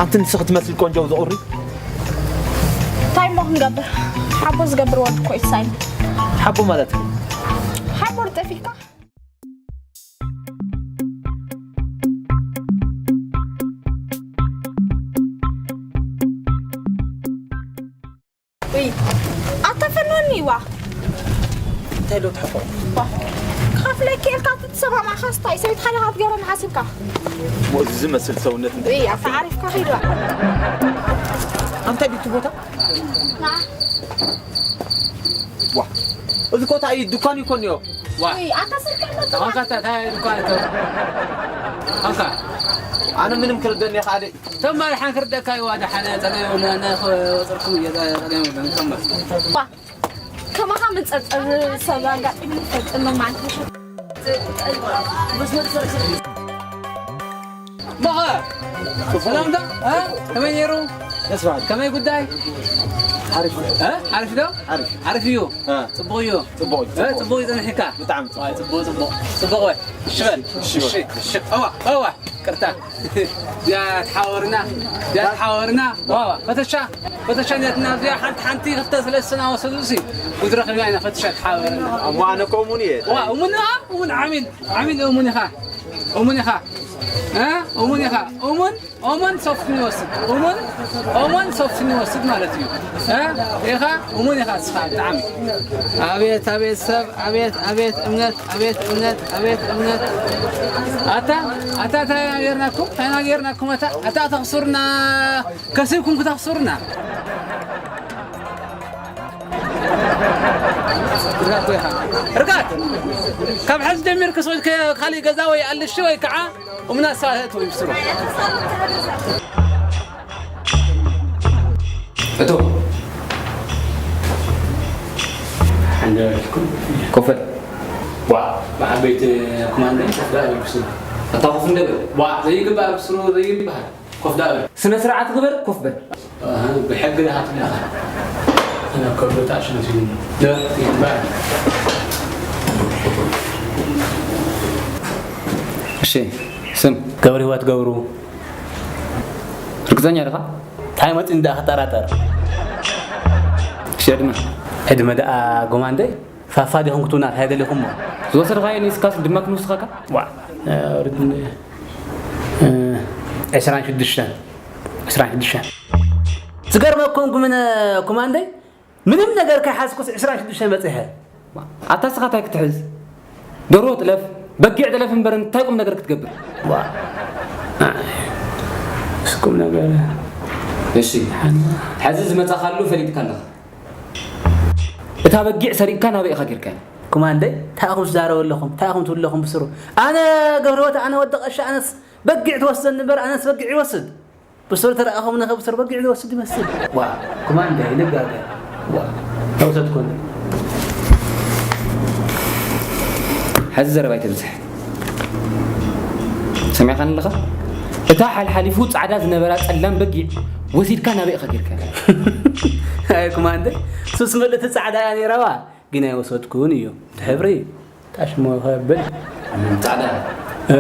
ኣንቲ ንስኺ ትመስል ቆንጆ ዘቑሪ። እንታይ እሞ ክንገብር? ሓቦ ዝገብር ወዲ እኮ እዩ ሳይን። ሓቦ ማለት? ሓቦ ጠፊካ። ውይ፣ ኣታ ፈኖኒ ዋ። እንታይ ዶ ትሓፍሩ? ዋ፣ ክኸፍለኪ ኢልካ ትሰማማዕኻስ እንታይ? ሰበይትኻ ዲኻ ክትገብረኒ ሓሲብካ? እሞ እዚ ዝመስል ሰውነት እንታይ ውይ፣ ኣታ ዓሪፍካ ኺድ ዋ። ኣንታይ ቢቱ ቦታ? ና። ዋ፣ እዚ ኮታ እዩ፣ ዱካን ይኮን እዮ። ዋ። ውይ፣ ኣታ ስልካ መጥቶ። ኣንካ ታ-፣ ታ-፣ ዱካን እኮ። ኣንካ። ኣነ ምንም ክርደኒ ካልእ። ተማሪ ሓን ክርደካ እዩ፣ ዋዳ ሓነ ጸገም የብሉን፣ ኣነ ክወጽርኩም እየ፣ ጸገም የብሉን፣ ተማሪ። ዋ፣ ከማኻ መጸብጸብ ሰብ ኣጋጢሙ ይፈልጥ ኣሎ ማለት እዩ። መኸ? ሰላም ዶ? እ? ከመይ ነይሩ? ደስ በሃሊ። ከመይ ጉዳይ? ሓሪፍ። እ? ሓሪፍ ዶ? ሓሪፍ። ሓሪፍ እዩ። እ። ጽቡቕ እዩ። ጽቡቕ እዩ፣ እ? ጽቡቕ። ጽቡቕ እዩ ጸኒሕካ? ብጣዕሚ ጽቡቕ። ዋይ፣ ጽቡቕ፣ ጽቡቕ። ጽቡቕ ወይ? እሺ በል። እሺ በል። እሺ፣ እሺ። እዋ፣ እዋ። ቅርታ። እዚኣ ትሓወርና፣ እዚኣ ትሓወርና። ዋዋ፣ ፈተሻ፣ ፈተሻ እዚኣትና እዚኣ ሓንቲ ሓንቲ ክልተ ሰለስተ እናወሰዱ ሲ፣ ጉድ ረኺብና ኢና ፈተሻ ትሓወርና። እሞ ኣነ ከምኡ እውን እየ። ዋ፣ እሙን ኢኻ? እሙን ዓሚል፣ ዓሚል እሙን ኢኻ። እሙን ኢኻ። እ? እሙን ኢኻ። እሙን፣ እሙን ሶፍት ንወስድ። እሙን፣ እሙን ሶፍት ንወስድ ማለት እዩ። እ? ኢኻ? እሙን ኢኻ እስኻ ብጣዕሚ። ኣቤት፣ ኣቤት ሰብ፣ ኣቤት፣ ኣቤት እምነት፣ ኣቤት እምነት፣ ኣቤት እምነት። ኣታ፣ ኣታ፣ እንታይ ኢና ጌርናኩም? እንታይ ኢና ጌርናኩም? ኣታ፣ ኣታ፣ ተኽሱርና፣ ከሲብኩም ክተኽሱርና። ርጋት ወይ ኻ? ርጋት! ካብ ሕዚ ጀሚርክስ ወይ ከ-፣ ካሊእ ገዛ ወይ ኣልሽ ወይ ከዓ እምና ሳህት ወይ ብስሩ። እቶ። ሓንደ ኮፈል። ዋ፣ ብዓበይቲ ኮማንደር ኮፍ ዳኣ በል ብስሩ። ኣታ ኮፍ እንደ በል። ዋ፣ ዘይግባእ ብስሩ ዘይግባእ። ኮፍ ዳኣ በል። ስነ ስርዓት ግበር፣ ኮፍ በል። ኣህ፣ ብሕጊ ዳኣ ትብለኻ። ኣነ ከብዶ ታሽነ ሲሉ። ደ፣ ይግባእ። እሺ፣ ስም? ገብረ ህይወት ገብሩ። ርግጸኛ ዲኻ? እንታይ መጺኡ እንዳ ክጠራጠር? እሺ፣ ዕድመ? ዕድመ ደኣ ጎማንደይ፣ ፋፋ ዲኹም ክትውና እንታይ ደሊኹሞ? ዝወሰድካዮ ኒስካስ ድማ ክንውስኸካ? ዋ፣ እ፣ ርድኒ፣ እ፣ ዕስራን ሽዱሽተን። ዕስራን ሽዱሽተን። ዝገርመኩም ግን፣ ኮማንደይ፣ ምንም ነገር ከይሓዝኩስ ዕስራን ሽዱሽተን በጺሐ። ኣታ እስኻ እንታይ ክትሕዝ? ደርሆ ጥለፍ፣ በጊዕ ጥለፍ እምበር እንታይ ቁም ነገር ክትገብር? ዋ። ምስ ቁም ነገር። እሺ። ሓን-፣ ሕዚ ዝመጻኻሉ ፈሊጥካ ኣለኻ። እታ በጊዕ ሰሪቕካ ናበይ ኢኻ ጌርካያ? ኮማንደይ፣ እንታይ ኢኹም ትዛረቡ ኣለኹም? እንታይ ኢኹም ትብሉ ኣለኹም ብስሩ? ኣነ ገብረህይወት፣ ኣነ ወዲ ቀሺ፣ ኣነስ በጊዕ ትወስደኒ እምበር፣ ኣነስ በጊዕ ይወስድ። ብሱር ተረኣኹም ነኸ ብሱር በጊዕ ዝወስድ ይመስል። ዋ፣ ኮማንደር ይንጋገ። ዋ፣ ተውሰድ ኮነ። ሕዚ ዘረባ ኣይተብዝሕ። ሰሚዕካኒ ኣለኻ? እታ ሓልሓሊፉ ጻዕዳ ዝነበራ ጸላም በጊዕ ወሲድካ ናበይ ኢኻ ጌርካ? ኣይ ኮማንደር፣ ሱስ ምልእቲ ጻዕዳ እያ ነይራዋ፣ ግን ኣይወሰድኩን እዩ። እቲ ሕብሪ ታሽሞ ከብል። ጻዕዳ። እ፣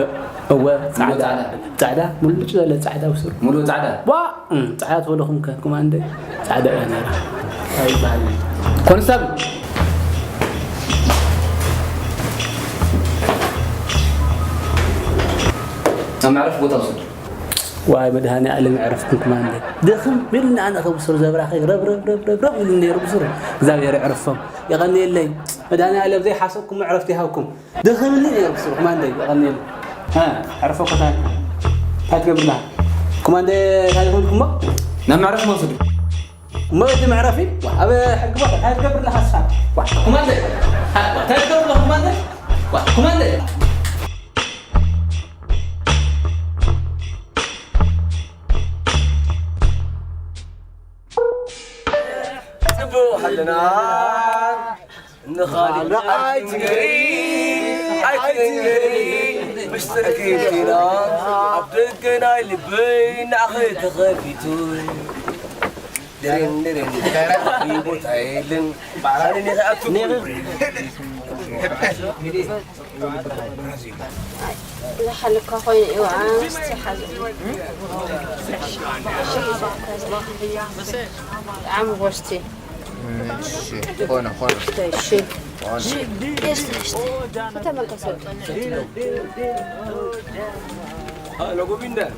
እወ፣ ሙሉእ ጻዕዳ። ጻዕዳ። ጻዕዳ፣ ሙሉጭ ዘለ ጻዕዳ ብሱር። ሙሉእ ጻዕዳ? ዋ፣ እም፣ ጻዕዳ ትበለኹም ከ፣ ኮማንደ፣ ጻዕዳ እያ ነይራ። ኣይበሃል። ኮንስታብል። ኣብ መዕረፊ ቦታ ውሰድ። ዋይ፣ መድሃኔ ኣለም የዕረፍኩም ኮማንደ። ድኽም ኢሉኒ ኣነ ከብሱር ዘብራኸይ ረብ፣ ረብ፣ ረብ፣ ረብ፣ ረብ ኢሉኒ ነይሩ ብሱር። እግዚኣብሔር የዕርፎም። የቐንየለይ። መድሃኔ ኣለም ዘይሓሰብኩም ዕረፍቲ ይሃብኩም። ድኽምኒ ነይሩ ብስሩ ኮማንደይ፣ የቐንየሉ። ሃ፣ ዕረፎ እኮ እንታይ፣ እንታይ ትገብር ኣለኻ? ኮማንደይ፣ እንታይ ይኾንኩሞ? ናብ መዕረፊ መውሰዱ። እሞ እቲ መዕረፊ? ዋ፣ ኣብ ሕጊ ቦታ እንታይ ትገብር ኣለኻ ንስኻ? ዋ፣ ኮማንደይ፣ ሃ፣ ዋ፣ እንታይ ትገብር ኣለኻ ኮማንደይ? ዋ፣ ኮማንደይ። ጽቡቕ ኣለና። ንኻልእ ኣይትንገሪ፣ ኣይትንገሪ፣ ምስጢርኪ ኪና ኣብ ደገ ናይ ልበይ ንዓኺ ተኸፊቱ። ድሬን ድሬን፣ ቦታ የለን፣ ኣነ ኒኻ ኣቱ። ዝሓልካ ኮይኑ እዩ። ኣንስቲ ሓዚ። ዓም ጎስቲ። እሺ፣ ኾነ፣ ኾነ። እሺ። ኾነ። እሺ። እሺ። ከተመልከቱ። ሎጎ ቢንደር።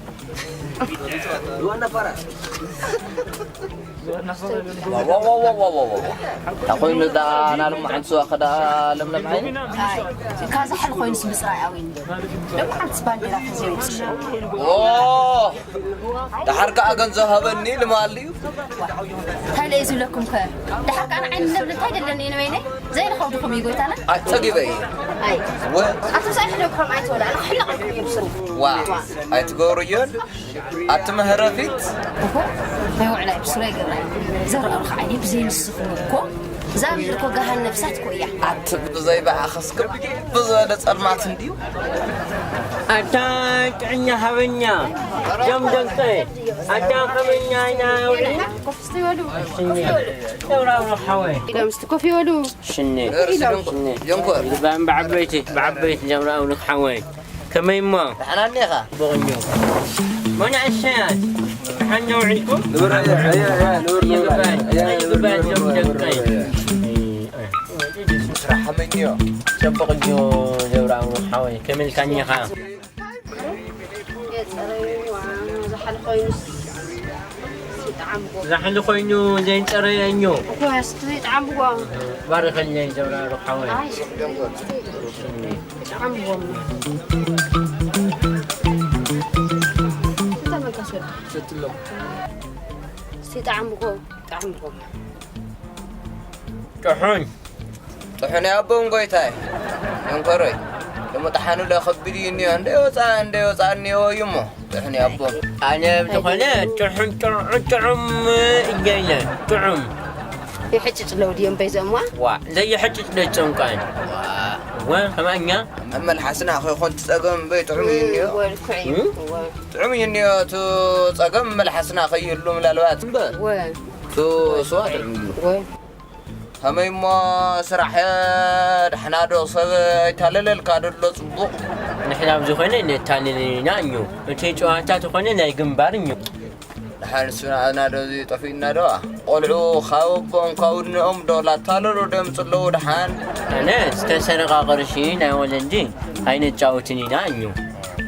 ሉዋንዳ ፋራ። ዋዋዋዋዋዋዋ። ታኾይኑ ዳ ናልም ዓንሱ ኣኸዳ ለምለም ዓይኒ። ካዛ ሓል ኮይኑስ ብፅራይ ኣዊን ደሞ ሓንትስ ባንዴራ ተዘይውፅእ ኦ፣ ደሓር ከኣ ገንዘብ ሃበኒ ልማልዩ። እንታይ ለይ ዝብለኩም ከ ደሓር ከኣ ንዓይኒ ነብል እንታይ ደለኒ ንበይነይ ዘይንኸብድኹም እዩ ጎይታና ኣጸጊበ እየ። ኣይ ወ ኣቱም ሳይ ሕደግኩም ኣይትበሉ ኣነ ክሕለቐልኩም እየ ብስኒ ዋ ኣይትገብርዮን ኣቲ መህረፊት እኮ ናይ ውዕላይ ብስሩ ኣይገብራይ ዘርኣልካ ዓይኒ ብዘይ ንስኹም እኮ እዛ ምድሪ እኮ ገሃን ነብሳት እኮ እያ ኣቲ ብዘይ ብኣኸስክብ ብዝበለ ጸልማት እንድዩ። ኣታ ጥዕኛ ሃበኛ ዞም ደንቀ ኣታ ከመኛ ኢና ውዒ ኮፍ እስቲ በሉ ተውራውሮ ሓወይ ኢሎም እስቲ ኮፍ ይበሉ ሽኒ ርእሲ ጀንኮ- ጀንኮር ልባም ብዓበይቲ ብዓበይቲ ዞም ራውሪ ሓወይ ከመይ እሞ ደሓና እኒኻ? ቦቕኞ መናእሰያት ሓንዶ ውዒልኩም ንብር ኣየ ኣየ ኣየ ንብር ንብር ኣየ ኣየ ንብር ይግባል ዞም ንብር ደንቀይ ንብር ኣየ ስራሕ ሃመኛዮ ሸበቕ እንጆ ዞም ራውሪ ሓወይ ከመይ ኢልካ እኒኻ የፀረይዋ ዝሓል ኮይኑስ ይጥዓምዎ ዛሕሊ ኮይኑ ዘይፀረየኞ እኮ እስቲ ይጥዓምዎ ባርኸለይ ዞም ራውሪ ሓወይ ኣይ ይጥዓምዎም ተመልከቱ ሰትሎ እስቲ ይጥዓምዎ ይጥዓምዎም ጥሑን ጥሑን ኣቦን ጎይታይ መንኮረይ ንምጥሓኑ ለኸቢድ እዩ እኒኦ እንደ ወፃ እንደ ወፃ እኒኦ እዩ እሞ ጥሑን ኣቦን ኣነ ዝኾነ ጥሑን ጥዑም ጥዑም እየለ ጥዑም ይሕጭጭ ለው ድዮም በይዞምዋ ዋ ዘይሕጭጭ ደጨንቋይ ወ ከማኛ ኣብ መልሓስና ከይኮን ትፀገም እምበይ ጥዑም እዩ እኒኦ ወልኩዕ እዩ እወ። ጥዑም እዩ እኒኦ እቲ ፀገም መልሓስና ከይህሉ ምናልባት እምበር ወ እቲ ስዋ ጥዑም እዩ ወ ከመይ እሞ ስራሕ ደሕና ዶ ሰብ ኣይታለለልካ ደሎ ፅቡቕ ንሕና ኣብዚ ኮይነ ነታልል ኢና እዩ እቲ ጨዋታ ዝኾነ ናይ ግንባር እዩ ደሓን ስናና ዶ እዚ ጠፊእና ዶ ቆልዑ ካብ ኣቦኦም ካብ እድንኦም ዶ ላታለሉ ዶ የምፅለዉ ደሓን ኣነ ዝተሰረቐ ቅርሺ ናይ ወለዲ ኣይነጫውትን ኢና እዩ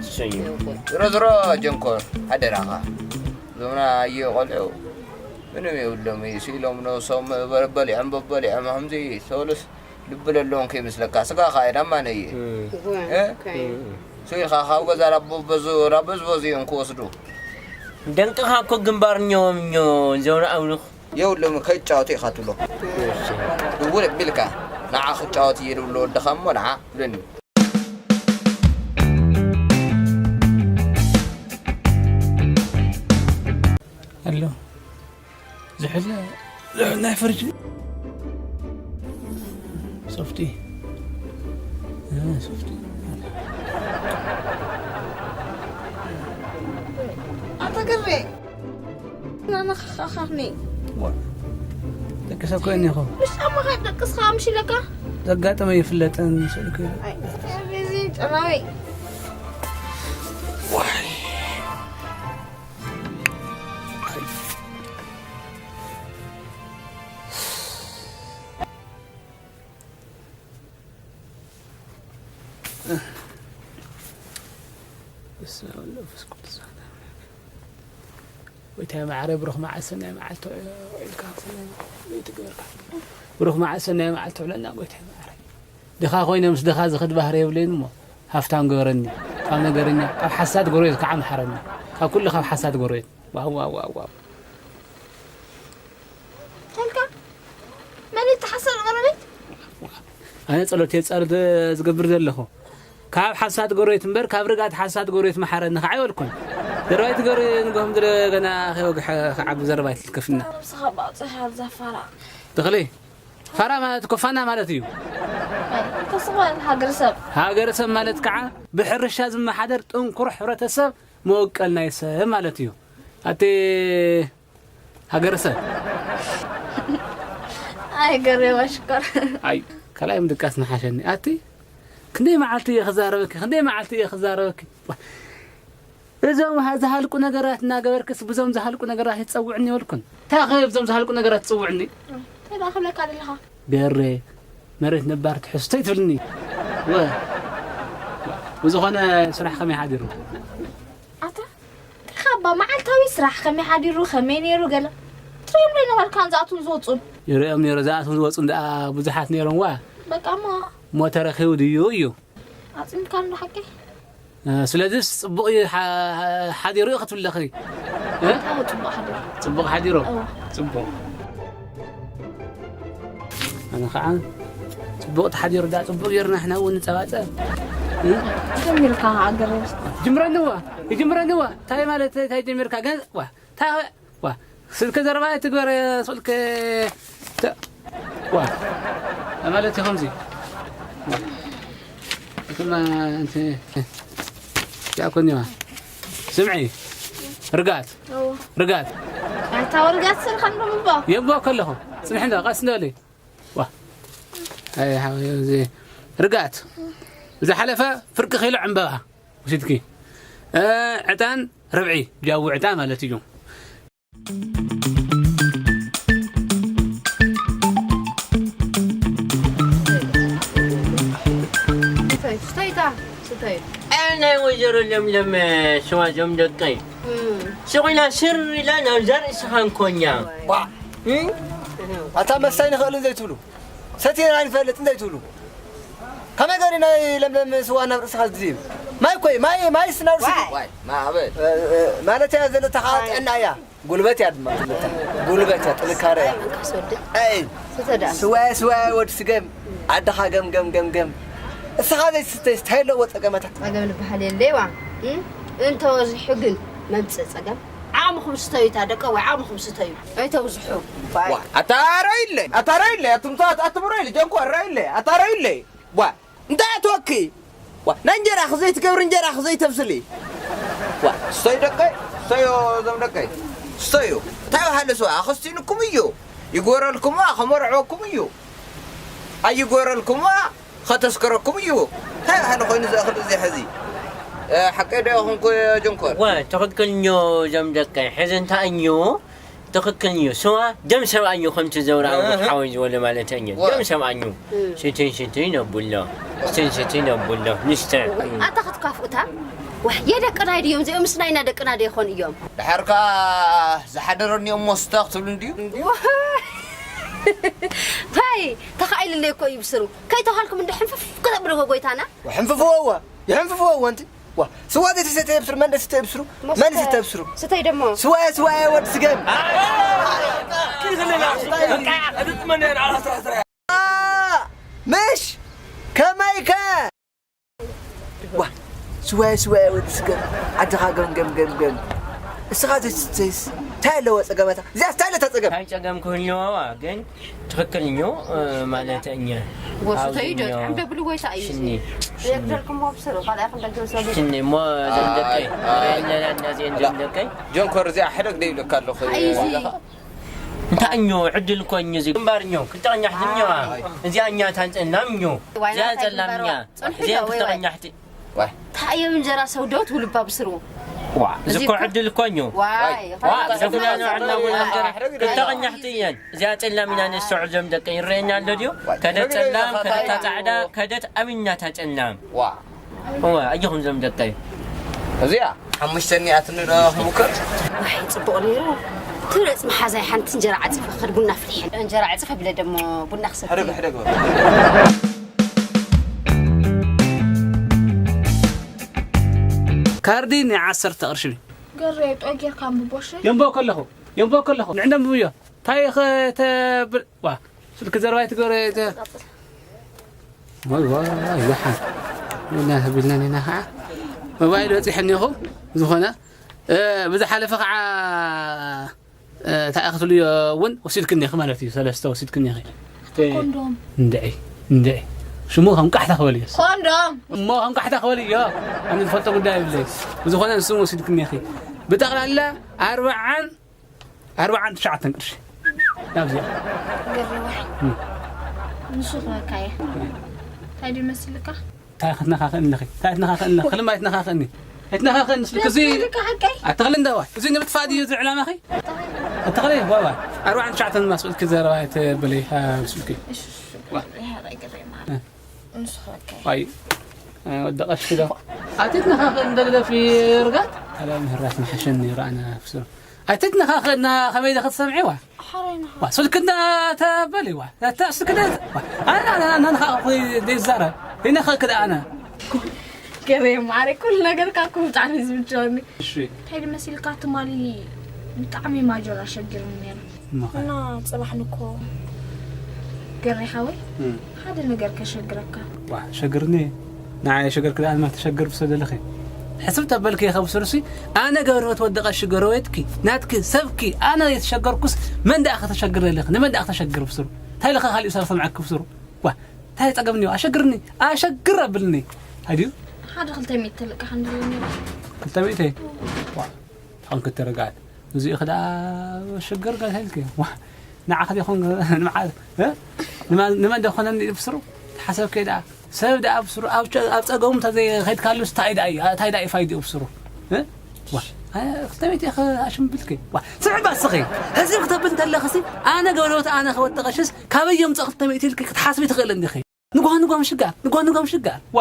እሱ እዩ ዝሮ ዝሮ ጀንኮር ሓደራኻ ዞምና ኣየ ቆልዑ ምንም የብሎም እዩ ስኢሎም ነብሶም በሊዖም በበሊዖም ከምዚ ሰሉስ ልቢ ለለዎም ከይመስለካ ስጋኻ እየ ዳማነ እየ እወ እ? ከይ ስኢልካ ካብ ገዛ ላቦ በዙ ላበዝበዙ እዮም ክወስዱ ደንቅኻ እኮ ግንባር እኛዎም እኞ ዘውረ ኣውልኽ የብሎም ከይጫወቱ ኢኻ ትብሎ ድውል ኣቢልካ ንዓ ክጫወት እየ ድብሎ ወድኻ እሞ ንዓ ብለኒ ኣሎ ዝሕል ዝሕል ናይ ፍርጅ ሶፍቲ እ፣ ሶፍቲ ኣታ ግሬ ናና ኸኻኻኽኒ ዋ፣ ደቂ ሰብ ኮይን ኢኹ ምስ ጫማኻ ደቅስኻ ምሽ ኢለካ ዘጋጠመ ይፍለጥን ስእልኩ ኣይ እዚ ጨናዊ በስመ አብ ወወልድ ወመንፈስ ቅዱስ አሐዱ አምላክ። ጎይታዬ መዓረይ ብሩኽ መዓልቲ ሰናይ መዓልቲ ውዒልካ ሰናይ ለይቲ ግበርካ። ብሩኽ መዓልቲ ሰናይ መዓልቲ ውዕለና ጎይታዬ መዓረይ። ድኻ ኮይነ ምስ ድኻ ዝኽድ ባህሪ የብለይን እሞ ሃፍታም ግበረኒ። ካብ ነገረኛ ካብ ሓሳድ ጎረቤት ከዓ መሓረኒ። ካብ ኩሉ ካብ ሓሳድ ጎረቤት። ዋው ዋው ዋው ዋው። ተልካ መን ተሓሰር ቀረበ ኣነ ጸሎት የጻር ዝገብር ዘለኹ ካብ ሓሳድ ጎረቤት እምበር ካብ ርግኣት ሓሳድ ጎረቤት መሓረኒ ከዓ ኣይበልኩን። ዘረባ ኣይትገሪ ንጎም ዝለ ገና ከይወግሐ ክዓቢ ዘረባ ኣይትልከፍና። ነብስኻ ባውፅእ ሃብዛ ፋራ ተኽሊ ፋራ ማለት እኮ ፋና ማለት እዩ። ተስፋ ሃገር ሰብ ሃገረሰብ ማለት ከዓ ብሕርሻ ዝመሓደር ጥንኩር ሕብረተሰብ መወቀል ናይ ሰብ ማለት እዩ። ኣቲ ሃገረሰብ ኣይ ገሬ ዋሽኮር ኣይ ካልኣይ ምድቃስ ንሓሸኒ ኣቲ ክንደይ መዓልቲ እየ ክዛረበኪ፣ ክንደይ መዓልቲ እየ ክዛረበኪ። እዞም ሃ-፣ ዝሃልቁ ነገራት እናገበርክስ ብዞም ዝሃልቁ ነገራት ይትጸውዕኒ ይበልኩን። እንታይ ኸ ብዞም ዝሃልቁ ነገራት ትጽውዕኒ? እንታይ ደኣ ክብለካ ዘለኻ? ገሬ፣ መሬት ነባር ትሕዝቶ ይትብልኒ። ወ-፣ ብዝኾነ ስራሕ ከመይ ሓዲሩ? ኣታ፣ እንታይ ኸ እባ መዓልታዊ ስራሕ ከመይ ሓዲሩ፣ ከመይ ነይሩ ገለ ትርእዮም ዶ ነበርካ? ዝኣትዉን ዝወጹን። ይርእዮም ነይሩ፣ ዝኣትዉን ዝወጹን ደኣ ብዙሓት ነይሮም ዋ። በቃ እሞ። እሞ ተረኺቡ ድዩ እዩ? ኣጽሚካ እንዶ ሓቂ? እ፣ ስለዚስ ጽቡቕ እዩ ሓ-፣ ሓዲሩ እዩ ክትብለኺ። እ? ኣዎ፣ ጽቡቕ ሓዲሩ። ጽቡቕ ሓዲሩ? እዎ። ጽቡቕ። ኣነ ኸዓ ጽቡቕ ተሓዲሩ ደኣ ጽቡቕ ጌርና ንሕና እውን ንጸባጸብ። እ? ጀሚርካ ኸዓ ገረብ። ጅምረንዋ፣ ይጅምረንዋ። እንታይ ማለት፣ እንታይ ጀሚርካ? ገን-፣ ዋ፣ እንታይ ዋ፣ ስልክ ዘረባ ኣይትግበር፣ ስልክ ተ-፣ ዋ፣ ማለት እዩ ከምዚ። እትማ፣ እንት-፣ ያኮኒዋ። ስምዒ፣ ርጋት፣ እዎ። ርጋት። ኣታ ወርጋት ስልካ እንዶ ምቦ። የምቦ ከለኹ፣ ጽንሒ እንዶ፣ ቀስ እንዶ በሊ። ዋ። ኣይ፣ ሓወይ፣ እዚ ርጋት። ዝሓለፈ ፍርቂ ኪሎ ዕምበባ ወሲድኪ። እ፣ ዕጣን ርብዒ፣ ጃዊ ዕጣን ማለት እዩ። ስተይታ፣ ስተይ። ኣይ፣ ናይ ወይዘሮ ለምለም ስዋ ዞም ደቀይ። እም። ስቑላ ስር ኢላ ናብ ዘርእስኻ እንኮኛ። ዋ። እም? ኣታ መስታይ ንኽእልን ዘይትብሉ፣ ሰቲና ኣይንፈልጥን ዘይትብሉ፣ ከመይ ገሪ ናይ ለምለም ስዋ ናብ ርእስኻ ዝድይብ? ማይ እኮ እዩ፣ ማይ፣ ማይስ ናብ ርእስኻ። ዋይ። ዋይ፣ ማዕበል። እ፣ እ፣ ማለት እያ ዘለታ ኸዓ ጥዕና እያ። ጉልበት እያ ድማ ዘለታ። ጉልበት እያ፣ ጥንካረ እያ። ኣይ፣ እንካስ ወዲ። ኣይ። ስተ ደኣ። ስዋይ፣ ስዋይ፣ ወዲ ስገም። ዓድኻ ገም፣ ገም፣ ገም፣ ገም። እስኻ ዘይትስተይስ እንታይ ኣለዎ ጸገማታ? ጸገም ዝበሃል የለይዋ። እም? እንተወዚሑ ግን መምጽእ ጸገም። ዓቕምኹም ስተዩ እታ ደቀ ወይ ዓቕምኹም ስተዩ። ኣይተውዝሑ። ዋ፣ ኣታ ራይለ፣ ኣታ ራይለ፣ ኣቱም ሰባት ኣትም ራይለ፣ ጀንኮ ራይለ፣ ኣታ ራይለ። ዋ፣ እንታይ ኣትወኪ? ዋ፣ ናይ እንጀራ ክዘይ ትገብሪ እንጀራ ክዘይ ተብስሊ። ዋ፣ ስተዩ ደቀይ፣ ስተዩ እዞም ደቀይ። ስተዩ። እንታይ በሃለ ስዋ? ኣኸስቲንኩም እዩ። ይጎረልኩም፣ ኣኸመርዕወኩም እዩ። ኣይጎረልኩም፣ ከተስከረኩም እዩ። እንታይ በሃለ ኮይኑ እዚ እኽሊ እዚ ሕዚ? እ፣ ሓቀይ ዶ ይኹንኩ ጀንኮር? ዋ፣ ትኽክል እንዮ ዞም ደቀይ። ሕዚ እንታይ እንዮ? ትኽክል እዩ። ስዋ ደም ሰብኣይ እዩ፣ ከምቲ ዘውራ እህ። ሓወይ ዝበሎ ማለት እዩ። ዋ። ደም ሰብኣይ እዩ። እም። ስትይ ስትይ ነብሎ። ስትይ ስትይ ነብሎ። ንስተ። ኣታ ክትካፍኡታ? ዋህ፣ የደቅናይ ድዮም እዚኦም? ምስ ናይና ደቅና ዶ ይኾኑ እዮም? ድሓርካ ዝሓደረኒ እሞ ስተ ክትብሉ እንድዩ? ዋህ። ታይ፣ ተኻኢልለይ እኮ እዩ ብስሩ። ከይተኻልኩም እንዶ ሕንፍፍ ከተብልዎ ጎይታና? ሕንፍፍዎ እዋ። ይሕንፍፍዎ እዋ እንቲ። ዋ፣ ስዋ ዘይተሰተየ ብስሩ፣ መን ደስተ ብስሩ? መን ደስተ ብስሩ? ስተይ ደሞ። ስዋ፣ ስዋ፣ ወዲ ስገም። በቃ፣ እድት መን ያህል አላስራ ስራ። አ፣ ምሽ፣ ከመይከ? ዋ፣ ስዋ፣ ስዋ፣ ወዲ ስገም። ዓድኻ ገም፣ ገም፣ ገም፣ ገም። እስኻ ዘይትስተይስ፣ እንታይ ኣለዎ ጸገማታ? እዚኣ እንታይ ኣለታ ጸገም? እንታይ ጸገም ክህልዋ ግን ትኽክል እኞ፣ እ፣ ማለት እኛ ወሱ ተይዶ፣ ኣብዚኛው ዓምደ ብሉ ወይታ እዩ። ሽኒ፣ ሽኒ። የግደልኩም ወብሰሩ፣ ካልኣይ ክንደግም ሰሉ። ሽኒ፣ እሞ ዘም ደቀይ፣ ኣይ፣ ኣይ። ረኛ ናና ዜን ላ፣ ዘም ደቀይ። ጆንኮር እዚኣ ሕደግ ደይብለካ ኣለኹ። ኣይ፣ እዚ። እንታይ እኞ፣ ዕድል እኮ እኞ፣ እዚ ግንባር እኞ፣ ክልተ ቀኛሕቲ እኞ። ኣይ። እዚኣ እኛ ታንጸላም እኞ። ዋይ፣ እዚኣ እንታይ ጸላም ግንባር እኛ። ዋ? ጽንሒ እዚኣ ዶ፣ ወይ፣ ክልተ ወይ? ቀኛሕቲ። ዋይ። ታየው እንጀራ ሰው ዶት ውልባ ብስሩ። ዋ፣ እዚ እዚ እኮ እኮ ዕድል እኮ እዩ። ዋይ፣ ዋ፣ ዋይ፣ ዘፍና ነው ዋይ፣ ዕና ዋይ፣ ወላ ዋይ፣ እንጀራ። ዋይ፣ ክልተ ዋይ፣ ቀኛሕቲ እየን። እዚኣ ጸላም ኢና ነስተውዕል ዘም ደቀ ይረአየና ኣሎ ድዩ? ዋይ፣ ከደት ጸላም፣ ከደት ታጻዕዳ፣ ከደት ኣሚና ታጸላም። ዋ። እዋ፣ ኣጆኹም ዘም ደቀይ። እዚኣ ሓሙሽተ ሚእቲ ንዶ ክምከር? ዋይ፣ ጽቡቕ ነይሩ። ትብለጽ መሓዛይ ሓንቲ እንጀራ ዓጽፈ ክድ ቡና ፍልሒ። እንጀራ ዓጽፈ ብለ ደሞ ቡና ክሰቲ። ሕደግ፣ ሕደግ በል። ካርዲ ናይ ዓሰርተ ቅርሺ። ገሬ፣ ጦይ ጌርካ ኣንብቦ እሺ? የንብቦ ከለኹ፣ የንብቦ ከለኹ፣ ንዕንደ ኣንብብዮ። እንታይ ኸ ተብል-፣ ዋ፣ ስልኪ ዘረባ ኣይትገረ-፣ ተ-፣ ወይ፣ ወይ፣ ይሓን። ኢና ቢልና ኒና ኸዓ። ሞባይል በጺሐኒ ኢኹ፣ ዝኾነ፣ እ፣ ብዝሓለፈ ኸዓ፣ እ፣ እንታይ ክትብልዮ እውን ወሲድክኒ ኢኺ ማለት እዩ፣ ሰለስተ ወሲድክኒ ኢኺ። ኮንዶም። እንድዒ፣ እንድዒ። ሽሙ ከም ቃሕታ ክበል እዩ። ኮንዶም። እሞ ከም ቃሕታ ክበል እዩ። ኣነ ዝፈልጦ ጉዳይ የብለይ። ብዝኾነ ንሱ ወሲድክኒ ኢኺ። ብጠቕላላ ኣርብዓን፣ ኣርብዓን ትሽዓተን ቅርሺ። ናብዚኣ። ገርዋ። እም። ንሱ ክበካ እየ። እንታይ ድዩ መስልካ? እንታይ ክትነኻኽእኒ ኣለኺ? እንታይ ትነኻኽእኒ ኣለኺ? ክልም ኣይትነኻኽእኒ። ኣይትነኻኽእኒ ስልኪ እዚ። ደስ ይብልካ ሓቀይ? ኣትኽሊ እንዳ ዋይ። እዚ ንምጥፋእ ድዩ እዚ ዕላማኺ? ኣትኽሊ ዋይ ዋይ። ኣርባዕን ትሽዓተን ማስኡልኪ ዘረባ ኣይትበሊ፣ ኣ፣ ስልኪ። እሺ፣ እሺ፣ ዋ። ይሃበይ ግርማ። እ። ንስኻ ከ? ዋይ። እ፣ ወደቐሽ ዶ? ኣትትነኻኽእኒ ደግደፊ ርጋት? ኣላ ምህራት መሓሸኒ ረኣና ፍስሩ። ኣይትትነኻኽእና ከመይ ኢለ ክትሰምዒ ዋ? ሓረይ ንኻ። ዋ፣ ስልክና ተበሊ ዋ። እታ ስልክና ዋ። ኣና፣ ኣና፣ ኣና፣ ንኻ እኮ ዘይዛረብ። ይነኻ ክዳ ኣና። ገሬ ማዕረ ኩሉ ነገርካ እኮ ብጣዕሚ ዝምቸወኒ። እሺ። እንታይ ድመሲልካ ትማሊ ብጣዕሚ ማጆር ኣሸጊሩኒ ነይሩ። እሞ ኸ? እና ጽባሕ ንኮ ገሬ ሓወይ፣ እም። ሓደ ነገር ከሸግረካ። ዋ፣ ሸግርኒ። ንዓይ ሸገርኪ ደኣ ንመን ተሸግር ብሰብ ዘለኺ? ሕስብ ተበልኪ ኢኸ ብስሩሲ፣ ኣነ ገብረህይወት ወዲ ቀሺ ጎረቤትኪ፣ ናትኪ፣ ሰብኪ፣ ኣነ የተሸገርኩስ መን ደኣ ከተሸግር ዘለኺ? ንመን ደኣ ከተሸግር ብስሩ? እንታይ ኢልኺ ካሊእ ሰብ ሰምዐኪ ብስሩ? ዋ፣ እንታይ ጸገም እኒኦ? ኣሸግርኒ፣ ኣሸግር ኣብልኒ። ኣይድዩ? ሓደ ክልተ ሚእቲ ተለቃ ክንድልኒ። ክልተ ሚእቲ? ዋ፣ ተኾንኪ ተረጋዓት። እዚኡ ኸኣ ሽግር ገለ ኢልኪ። ዋ፣ ንዓኺ ዲኹም ንመዓዝ፣ እ? ንማ-፣ ንመን ዶ ኮነኒ ብስሩ? ተሓሰብኪ ደኣ። ሰብ ደኣ ብስሩ ኣብ ጨ-፣ ኣብ ጸገሙ እንተ ዘይኸድካሉስ ታይ ደኣ እዩ? ታይ ደኣ እዩ ፋይድኡ ብስሩ? እ? ዋ፣ ኣይ፣ ክልተ ሚእቲ ኢኺ ኣሽምብልኪ። ዋ፣ ስምዒ ባስኺ። ሕዚ ክተብል እንተለኽሲ፣ ኣነ ገብረህይወት ኣነ ከወዲ ቀሽስ ካበይ የምጽእ ክልተ ሚእቲ ኢልኪ ክትሓስቢ ትኽእሊ እንዲኺ። ንጓ ንጓ ምሽጋር፣ ንጓ ንጓ ምሽጋር። ዋ፣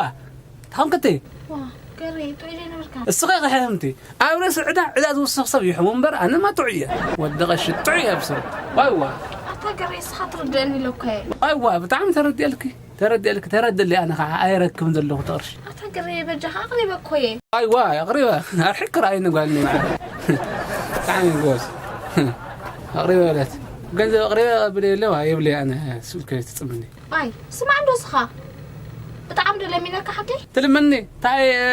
ታኹም ክትይ። ዋ፣ ገሬ፣ ጥዑይ ዘይነበርካ። እስኸ ኢኺ ሕምቲ። ኣብ ርእሲ ዕዳ፣ ዕዳ ዝውስኽ ሰብ ይሕሙ እምበር፣ ኣነማ ጥዑይ እየ። ወዲ ቀሺ ጥዑይ እየ ብስሩ። ዋይ ዋ። ኣታ ገሬ፣ እስኻ ትርድእኒ ኢለ እኮ እየ። ዋይ ዋ፣ ብጣዕሚ ተረዲኤልኪ። ተረዲኤልኪ፣ ተረድእለይ ኣነ ኸዓ ኣይረክብን ዘለኹ እቲ ቅርሺ። ኣታ ገሬ፣ በጃኻ ኣቕሪበ እኮ እየ። ዋይ ዋ፣ ኣቕሪበ። ኣርሒቅ ርኣይኒ ጓል እኔ መዓረ። ብጣዕሚ ጎበዝ። ኣቕሪበ በለት። ገንዘብ ኣቕሪበ፣ ኣቐብለ የለ፣ ዋ፣ የብለይ ኣነ፣ ስልኪ ትጽምኒ። ኣይ፣ ስማዕ እንዶ እስኻ። ብጣዕሚ ዶ ለሚነካ ሓቀይ? ትልምኒ? እንታይ፣ እ፣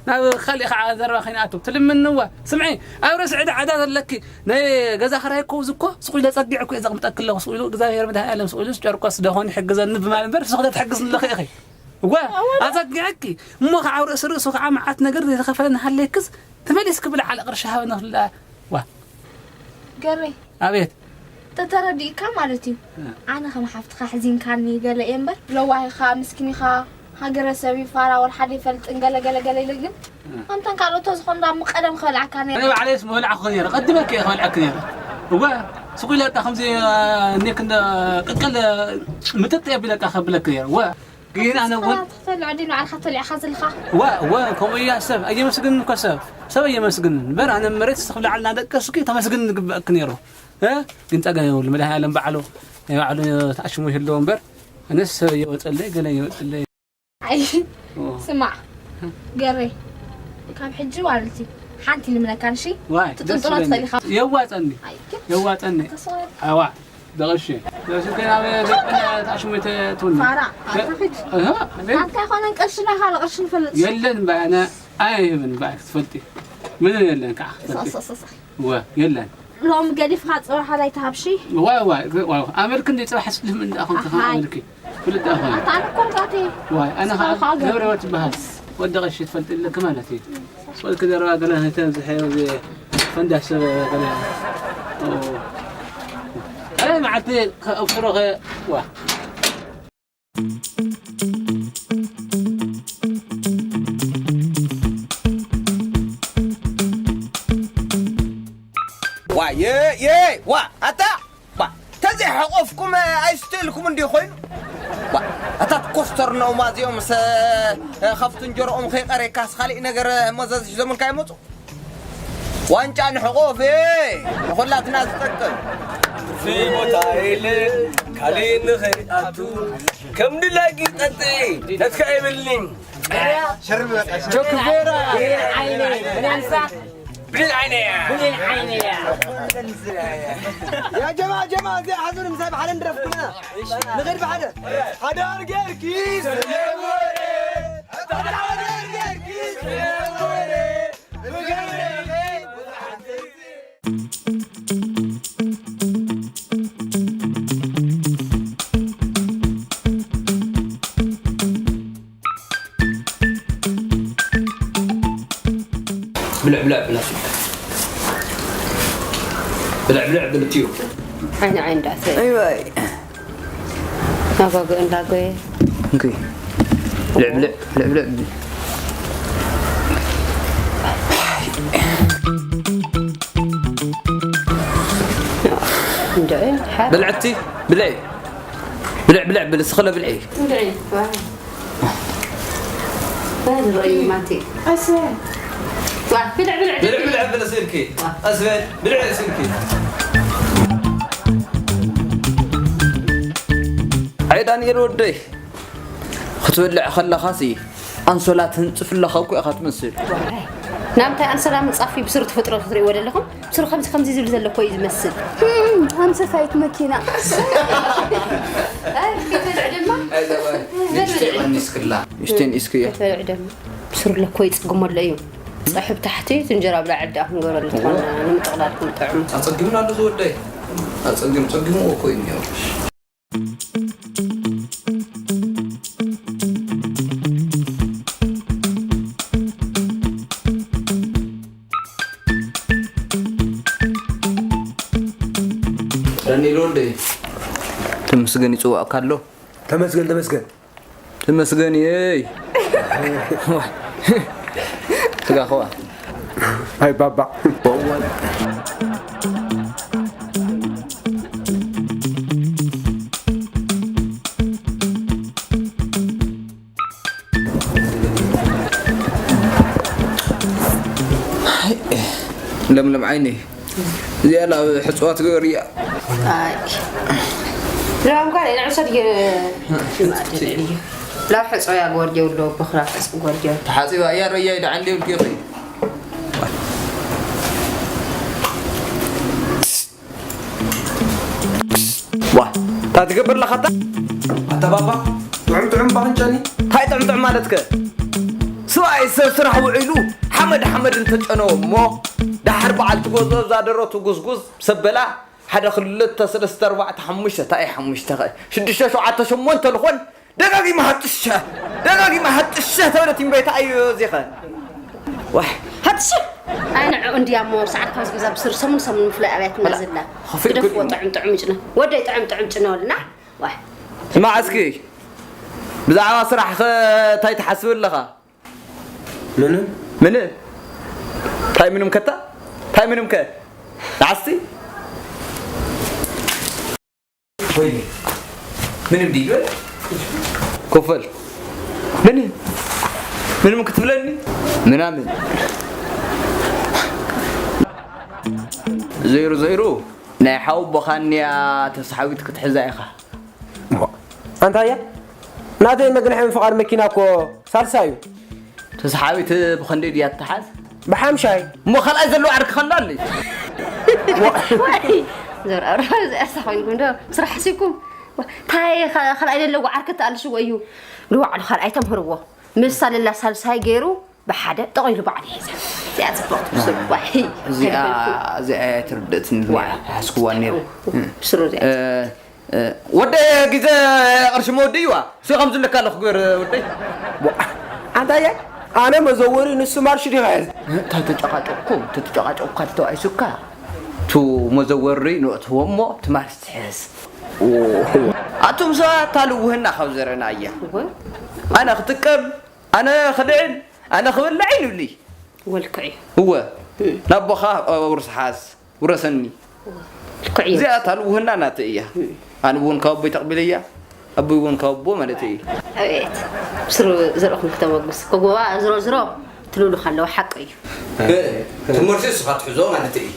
ናብ ካሊእ ከዓ ዘረባ ከይንኣቱ። ትልምኒ እዋ። ስምዒ፣ ኣብ ርእሲ ዕዳ ዕዳ ዘለኪ ናይ ገዛ ኽራይ እኮ እዚ እኮ ስቕ ኢለ ጸጊዐ እኮ እየ ዘቕምጠኪ ኣለኹ። ስቕ ኢሉ እግዚኣብሔር መድሃኒዓለም ስቕ ኢሉ ጨርቆስ ደኾን ይሕግዘኒ ብማል እምበር፣ ንስኺ ዶ ትሕግዝኒ ኣለኺ ኢኺ? እወ፣ ኣጸጊዐኪ። እሞ ከዓ ኣብ ርእሲ ርእሱ ከዓ መዓት ነገር ዘይተኸፈለ እናሃለየክስ ተመሊስኪ ብለዓል ቅርሺ ሃበኒ ክብላ። ዋ። ገሬ። ኣቤት። ተተረዲእካ ማለት እዩ። እ። ኣነ ከም ሓፍትኻ ሕዚንካኒ ገለ እየ እምበር፣ ለዋህ ኢኻ፣ ምስኪን ኢኻ፣ ሃገረሰብ እዩ፣ ፋራ ወላ ሓደ ይፈልጥን፣ ገለ፣ ገለ፣ ገለ ኢለ ግን፣ እ። ከምተን ካልኦቶ ዝኾን ዳ እሞ ቀደም ክበልዓካ ነይረ። ኣነ ባዕለይስ ምበልዓኹ ነይረ፣ ቀድመኪ እየ ክበልዓኪ ነይረ። እወ፣ ስቕ ኢለ እታ ከምዚ፣ እ፣ እኔክ እንደ ቅቅል፣ እ፣ ምጥጥ የቢለካ ከብለኪ ነይረ። እወ። ግን ኣነ እውን ንስኻ ትኽተልዖ ድዩ ንባዕልኻ ተልዕኻ ዘለኻ? ዋ፣ ዋ፣ ከምኡ እያ ሰብ። ኣየመስግንን እኮ ሰብ። ሰብ ኣየመስግንን። እምበር ኣነ መሬት ስኽ ላዕልና ደቀስኪ ተመስግን ዝግበእኪ ነይሩ። እ? ግን ጸገም የብሉ። መድሃኒዓለም ባዕሉ፣ ናይ ባዕሉ ተኣሽሙ ይህልዎ እምበር፣ ኣነስ ሰብ እየወጸለይ፣ ገለ እየወጸለይ። ኣይ፣ ኦ። ስማዕ፣ ገሬ፣ ካብ ሕጂ ዋልቲ ሓንቲ ልምነካን፣ እሺ? ዋይ፣ ትጥንጥኖ ደስ ይበለኒ። ትኽእል ኢኻ። የዋጸኒ። ኣይ፣ ግን የዋጸኒ። ተስፋ ኣዋ። ደቐሽ። ደቐሽ ግን ኣብ ደቀ ተኣሽሙ ትውኒ። ፋራ፣ ኣታ ሕጂ። እህ፣ ኣቤት። ኣንታ ኣይኮነን ቅርሽና ካልእ ቅርሺ ንፈልጥ። የለን እምበኣር ኣነ ኣይህብን እምበኣር ክትፈልጢ። ምንም የለን ከዓ ክትፈልጢ። ሳ፣ ሳ፣ ሳ፣ ሳ። ወ፣ የለን። ሎም ገዲፍካ ጽባሕ ኣይትሃብሺ። ዋይ፣ ዋይ፣ ዋይ፣ ኣመልክ እንደ ጽባሕ ስልም እንደ ኣኹን ከኻ ኣሃይ። ኣመልክ። ፍልጥ ኣኹን። ኣታ ኣነ እኮ ርጋቴ። ዋይ፣ ኣነ ከዓ ጽባሕ ከኣ ገብረ ወት በሃል። ወደቐሽ ትፈልጢ ኣለክ ማለት እዩ። ስልክ ዘረባ ገለ ነተን ዝሐዮ ፈንዳሽ ሰብ ገለ። ኦ። ኣይ መዓልቲ ከእፍሮኸ ዋ። ዋ፣ የ፣ የ፣ ዋ፣ ኣታ፣ ዋ፣ ተዘይሓቆፍኩም ኣይስትእልኩም እንዲዩ ኮይኑ። ዋ፣ ኣታ ኮስተር ነውማ እዚኦምስ፣ እ፣ ካብቲ እንጀሮኦም ከይቀረይካስ ካሊእ ነገር መዘዝ ሒዞምልካ ይመጹ። ዋንጫ ንሕቆፍ፣ እ፣ ንኹላትና ዝጠቅም። ትርፊ ቦታ የለ፣ ካሊእ ንኸይኣቱ። ከም ድላጊ ጠጥዒ፣ ነትካ ኣይብልኒ። ጆክ ቬራ። ብሌን ዓይነይ፣ ብሌን ኣንሳ። ብሌን ዓይነይ። ብሌን ዓይነይ። ያ ጀማ፣ ጀማ፣ እዚ ሓዙን ምሳይ ብሓደ ንድረፍ ኩልና። ንኸይድ ብሓደ። ሓዳር ጌርኪ፣ ሓዳር ጌርኪ፣ ብልዕ ብልዕ ብላ ስልካ። ብልዕ ብልዕ ብልትዩ። ዓይኒ ዓይኒ ዳእሰይ። ኣይዋይ። ናጓጉ እንዳጎየ። እንኪ። ብልዕ፣ ብልዕ፣ ብልዕ፣ ብልዕ። እንድዒ፣ ሓ- ብልዕቲ፣ ብልዒ። ብልዕ፣ ብልዕ፣ ብልዕ፣ ስኽለ ብልዒ። እንድዒ፣ ዋ። ዋ፣ ንርኢ ማቲ። ኣሰ። ዋ፣ ብልዕ፣ ብልዕ፣ ብልዕ፣ ብልዕ። ብልዕ፣ ብልዕ፣ ብልዕ፣ ስልኪ። ኣስበ፣ ብልዕ፣ ስልኪ። ኣይ፣ ዳንኤል ወደይ። ክትበልዕ ከለኻሲ ኣንሶላ ትህንጽፍ ኣለኻ እኮ ኢኻ ትመስል። ናምታይ ኣንሶላ ምንጻፍ እዩ? ብስሩ ተፈጥሮ ክትርእይዎ ዘለኹም? ብስሩ ከምዚ ከምዚ ዝብል ዘሎ እኮ እዩ ዝመስል። እም፣ ኣምሰሳይት መኪና። ኣይ፣ ክትበልዕ ድማ? ኣይ፣ ዘባይ። ንእሽተይ ቀኒስክላ። ንእሽተይ ንእስክያ። ክትበልዕ ድማ? ብስሩ ለኮ ይጽግሞ ኣሎ እዩ። ጸብሒ ብታሕቲ፣ እቲ እንጀራ ብላዕሊ ደኣ ክንገብረሉ እዎ። ትኾን ንምጥቕላል ክንጥዕሙ። ኣጸጊሙና ኣሎ ዝወደይ። ኣጸጊሙ፣ ጸጊሙ እኮ እዩ እኒኦ። ዳንኤል ወልደይ፣ ተመስገን ይጽዋዕካ ኣሎ። ተመስገን፣ ተመስገን። ተመስገን እየይ። ስጋ ኸዋ። ኣይ ባባ። ለምለም ዓይነይ፣ እዚኣ ናብ ሕጽዋ ትገብር እያ። ኣይ። ላም ጋር ንዕሰር የ-፣ ላብ ሕጽዋ ያ ጎርጆ ኣሎ፣ ብኽላ ሕጽ ጎርጆ። ተሓጺባ እያ፣ ረያ ይደዓ እንደ ይብልኪ ይኽእል። ዋ፣ እንታይ ትገብር ኣለኻ ኣታ? ኣታ ባባ፣ ጥዑም ጥዑም ባኽንጨኒ። እንታይ ጥዑም ጥዑም ማለትከ? ስብኣይ ሰብ ስራሕ ውዒሉ ሓመድ ሓመድ እንተጨነዎ እሞ፣ ደሓር በዓልቲ ጎዞ እዛ ደረቱ ጉዝጉዝ ሰበላ፣ ሓደ ክልተ ሰለስተ ኣርባዕተ ሓሙሽተ፣ እንታይ ሓሙሽተ ኸ? ሽዱሽተ ሸውዓተ ሸሞንተ ልኾን ደጋጊማ ሃጥሸ፣ ደጋጊማ ሃጥሸ ተበለት እምበይታ ኣዩ እዚኸ። ዋሕ። ሃጥሸ! ኣይ ንዕኡ እንድያ እሞ፣ ሰዓት ካብ ዝገዛ ብስሩ ሰሙን ሰሙን ምፍላይ ኣብያትና ኸላ-፣ ዘላ። ኸፊል ግደፍዎ፣ ክድ-፣ ጥዑም ጥዑም ይጭነ። ወደይ ጥዑም ጥዑም ጭነወልና። ዋሕ። ስማዕ እስኪ፣ ብዛዕባ ስራሕ ኸ እንታይ ትሓስብ ኣለኻ? ምንም። ምንም? እንታይ ምንም ከታ? እንታይ ምንም ከ? ንዓስቲ? ወይኔ፣ ምንም ድዩ ይበል? ኮፈል። ምንም? ምንም ክትብለኒ? ምናምን። ዘይሩ፣ ዘይሩ፣ ናይ ሓወቦኻ እንያ ተስሓዊት ክትሕዛ ኢኻ። ኣንታየ? ናተይ መግንሒ ፍቓድ መኪና እኮ ሳልሳይ እዩ። ተስሓዊት ብኸንደይ ድያ ትተሓዝ? ብሓምሻይ። እሞ ካልኣይ ዘለዎ ዓርኪ ኸላ ኣለ? ዋይ፣ ዘርኣብ ራብ እዚኣሳ ኮይንኩም ዶ ስራሕ ሓሲብኩም? ታይ ኸ-፣ ካልኣይ ዘለዎ ዓርኪ ተኣልሽዎ እዩ። ንባዕሉ ካልኣይ ተምህርዎ። ምሳሌ ላ ሳልሳይ ገይሩ ብሓደ ጠቒሉ ባዕሉ ይሕዛ። እዚኣ ጽብቕቲ ብስሩ። ዋይ፣ እዚኣ፣ ከይፈልኩም። እዚኣ ኣይትርድእትኒ። ዋይ። ሓስክዋ ነይረ። ብስሩ እዚኣ። እ፣ እ፣ ወደይ ግዜ ቅርሺ መወዲ እዩዋ። እሱ ከም ዝልካ ኣለኹ ግበር ወደይ። ዋ፣ ኣንታየ? ኣነ መዘወሪ ንሱ ማርሽ ዲኻ ሕዝ? እንታይ ተጨቃጨቅኩ? ተጨቃጨቅኩካ ተተባኢሱካ። ቱ መዘወሪ ንእትዎ እሞ ትማርሽ ትሕዝ። ኦ። ኣቱም ሰባት ታልውህና ካብ ዘረና እያ። እወ። ኣነ ክጥቀም፣ ኣነ ክልዕል፣ ኣነ ክብላዕ ይብሊ። ወልክዕ እዩ። እወ። እም። ናቦኻ ውርስ ሓዝ፣ ውረሰኒ። ልክዕ እዩ። እዚኣ ታልውህና ናተ እያ። እም። ኣነ እውን ካብ ኣቦይ ተቕቢለ እያ፣ ኣቦይ እውን ካብ ኣቦ ማለት እዩ። ኣቤት። ስሩ ዘርእኹም ክተመጉስ። ከጎባ ዝሮ ዝሮ ትልሉ ከለዉ ሓቂ እዩ። እ፣ ትምህርቲ ንስኻ ትሕዞ ማለት እዩ።